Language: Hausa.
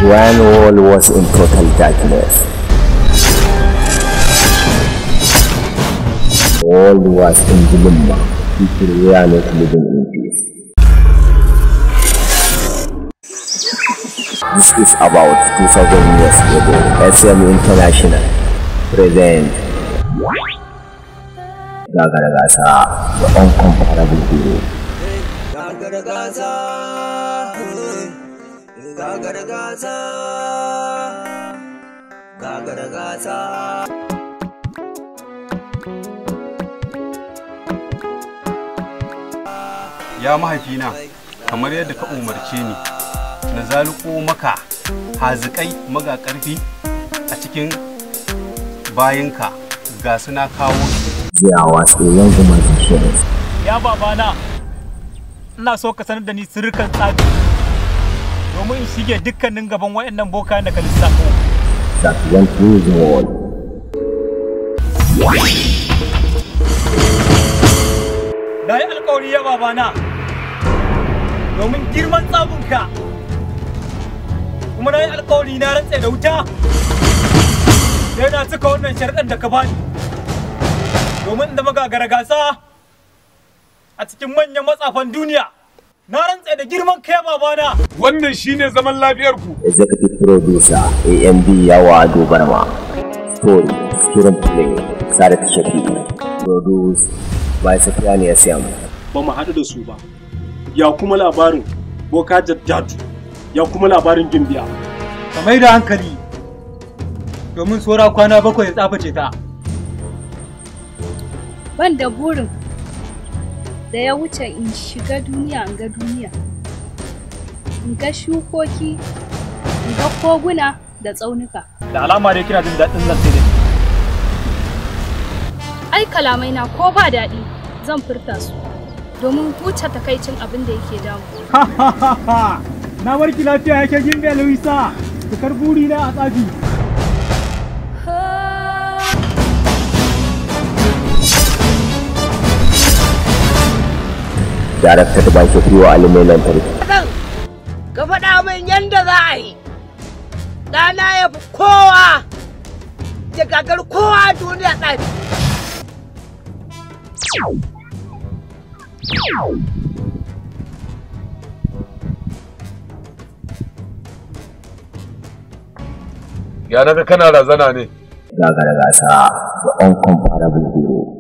When all was in total darkness, all was in dilemma. People were not living in peace. This is about 2000 years ago. SM International present Gagara Gasa, the uncomparable hero. Gagara Gasa, Gagara Gasa, Gagara Gasa. Ya mahaifina, kamar yadda ka umarce ni, na zaluko maka hazikai maga karfi a cikin bayinka ga suna kawo su. There was a young magician. Ya babana, ina so ka sanar da ni sirrukan tsafi domin in shige dukkanin gaban waɗannan boka da ka lissafo. That went through the world. Na yi alkawari ya babana, domin girman tsabinka, kuma na yi alkawari na rantse da wuta, sai na cika wannan sharɗan da ka bani, domin da magagara gasa a cikin manyan matsafan duniya. Na rantse da girman kai babana. Wannan shine zaman lafiyar ku. Executive producer AMB Yawa Ado Barma. Story, screenplay, Sadat Shafi. Produced by Sufyan SM. Ba mu haɗu da su ba. Ya kuma labarin Boka Jaddatu, ya kuma labarin Gimbiya. Ka mai da hankali domin tsora kwana 7 ya tsaface ta. Ban da burin da ya wuce in shiga duniya, in ga duniya, in ga shukoki, in ga koguna da tsaunuka. Da alama dai kina jin daɗin zance da ni. Ai kalamai na ko ba daɗi zan furta su domin huce takaicin abin da yake damu. Na barki lafiya yake Gimbiya Luisa, cikar buri na a tsafi. Directed by Shafiu Ali Mai Lantarki. Ka faɗa min yadda za a yi, ɗana ya fi kowa, ya gagar kowa duniya tsafi. Ya naga kana razana ne. Gagara Gasa, the uncomparable hero.